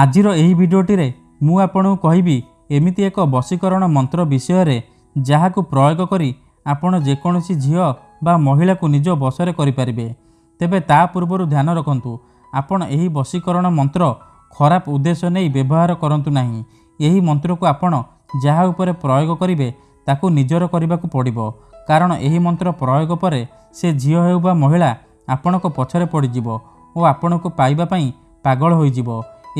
ଆଜିର ଏହି ଭିଡ଼ିଓଟିରେ ମୁଁ ଆପଣଙ୍କୁ କହିବି ଏମିତି ଏକ ବଶୀକରଣ ମନ୍ତ୍ର ବିଷୟରେ, ଯାହାକୁ ପ୍ରୟୋଗ କରି ଆପଣ ଯେକୌଣସି ଝିଅ ବା ମହିଳାକୁ ନିଜ ବଶରେ କରିପାରିବେ। ତେବେ ତା ପୂର୍ବରୁ ଧ୍ୟାନ ରଖନ୍ତୁ, ଆପଣ ଏହି ବଶୀକରଣ ମନ୍ତ୍ର ଖରାପ ଉଦ୍ଦେଶ୍ୟ ନେଇ ବ୍ୟବହାର କରନ୍ତୁ ନାହିଁ। ଏହି ମନ୍ତ୍ରକୁ ଆପଣ ଯାହା ଉପରେ ପ୍ରୟୋଗ କରିବେ, ତାକୁ ନିଜର କରିବାକୁ ପଡ଼ିବ, କାରଣ ଏହି ମନ୍ତ୍ର ପ୍ରୟୋଗ ପରେ ସେ ଝିଅ ହେଉ ବା ମହିଳା ଆପଣଙ୍କ ପଛରେ ପଡ଼ିଯିବ ଓ ଆପଣଙ୍କୁ ପାଇବା ପାଇଁ ପାଗଳ ହୋଇଯିବ।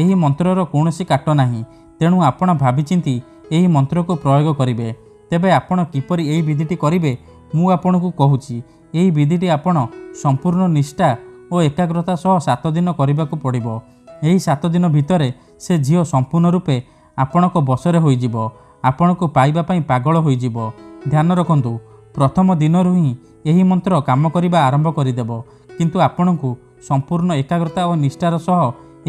ଏହି ମନ୍ତ୍ରର କୌଣସି କାଟ ନାହିଁ, ତେଣୁ ଆପଣ ଭାବିଚିନ୍ତି ଏହି ମନ୍ତ୍ରକୁ ପ୍ରୟୋଗ କରିବେ। ତେବେ ଆପଣ କିପରି ଏହି ବିଧିଟି କରିବେ, ମୁଁ ଆପଣଙ୍କୁ କହୁଛି। ଏହି ବିଧିଟି ଆପଣ ସମ୍ପୂର୍ଣ୍ଣ ନିଷ୍ଠା ଓ ଏକାଗ୍ରତା ସହ 7 ଦିନ କରିବାକୁ ପଡ଼ିବ। ଏହି 7 ଦିନ ଭିତରେ ସେ ଝିଅ ସମ୍ପୂର୍ଣ୍ଣ ରୂପେ ଆପଣଙ୍କ ବଶରେ ହୋଇଯିବ, ଆପଣଙ୍କୁ ପାଇବା ପାଇଁ ପାଗଳ ହୋଇଯିବ। ଧ୍ୟାନ ରଖନ୍ତୁ, ପ୍ରଥମ ଦିନରୁ ହିଁ ଏହି ମନ୍ତ୍ର କାମ କରିବା ଆରମ୍ଭ କରିଦେବ, କିନ୍ତୁ ଆପଣଙ୍କୁ ସମ୍ପୂର୍ଣ୍ଣ ଏକାଗ୍ରତା ଓ ନିଷ୍ଠାର ସହ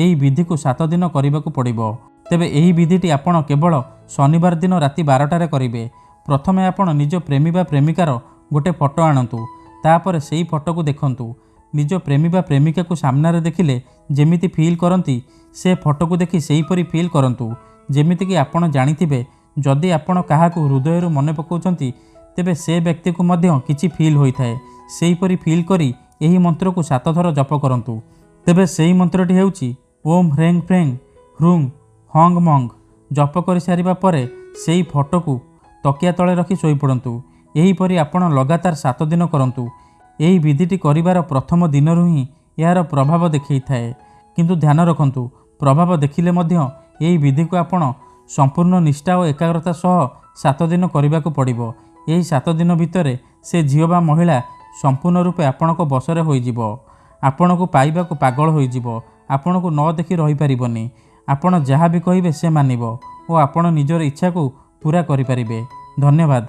ଏହି ବିଧିକୁ 7 ଦିନ କରିବାକୁ ପଡ଼ିବ। ତେବେ ଏହି ବିଧିଟି ଆପଣ କେବଳ ଶନିବାର ଦିନ ରାତି 12ଟାରେ କରିବେ। ପ୍ରଥମେ ଆପଣ ନିଜ ପ୍ରେମୀ ବା ପ୍ରେମିକାର ଗୋଟେ ଫଟୋ ଆଣନ୍ତୁ। ତାପରେ ସେଇ ଫଟୋକୁ ଦେଖନ୍ତୁ। ନିଜ ପ୍ରେମୀ ବା ପ୍ରେମିକାକୁ ସାମ୍ନାରେ ଦେଖିଲେ ଯେମିତି ଫିଲ୍ କରନ୍ତି, ସେ ଫଟୋକୁ ଦେଖି ସେହିପରି ଫିଲ୍ କରନ୍ତୁ। ଯେମିତିକି ଆପଣ ଜାଣିଥିବେ, ଯଦି ଆପଣ କାହାକୁ ହୃଦୟରୁ ମନେ ପକାଉଛନ୍ତି, ତେବେ ସେ ବ୍ୟକ୍ତିକୁ ମଧ୍ୟ କିଛି ଫିଲ୍ ହୋଇଥାଏ। ସେହିପରି ଫିଲ୍ କରି ଏହି ମନ୍ତ୍ରକୁ 7 ଥର ଜପ କରନ୍ତୁ। ତେବେ ସେହି ମନ୍ତ୍ରଟି ହେଉଛି ଓମ୍ ହ୍ରେଂ ଫ୍ରେଂ ହ୍ରୁଂ ହଙ୍ଗ ମଙ୍ଗ। ଜପ କରିସାରିବା ପରେ ସେଇ ଫଟୋକୁ ତକିଆ ତଳେ ରଖି ଶୋଇପଡ଼ନ୍ତୁ। ଏହିପରି ଆପଣ ଲଗାତାର 7 ଦିନ କରନ୍ତୁ। ଏହି ବିଧିଟି କରିବାର ପ୍ରଥମ ଦିନରୁ ହିଁ ଏହାର ପ୍ରଭାବ ଦେଖାଇଥାଏ, କିନ୍ତୁ ଧ୍ୟାନ ରଖନ୍ତୁ, ପ୍ରଭାବ ଦେଖିଲେ ମଧ୍ୟ ଏହି ବିଧିକୁ ଆପଣ ସମ୍ପୂର୍ଣ୍ଣ ନିଷ୍ଠା ଓ ଏକାଗ୍ରତା ସହ 7 ଦିନ କରିବାକୁ ପଡ଼ିବ। ଏହି 7 ଦିନ ଭିତରେ ସେ ଝିଅ ବା ମହିଳା ସମ୍ପୂର୍ଣ୍ଣ ରୂପେ ଆପଣଙ୍କ ବଶରେ ହୋଇଯିବ, ଆପଣଙ୍କୁ ପାଇବାକୁ ପାଗଳ ହୋଇଯିବ, ଆପଣଙ୍କୁ ନ ଦେଖି ରହିପାରିବନି। ଆପଣ ଯାହା ବି କହିବେ ସେ ମାନିବ ଓ ଆପଣ ନିଜର ଇଚ୍ଛାକୁ ପୂରା କରିପାରିବେ। ଧନ୍ୟବାଦ।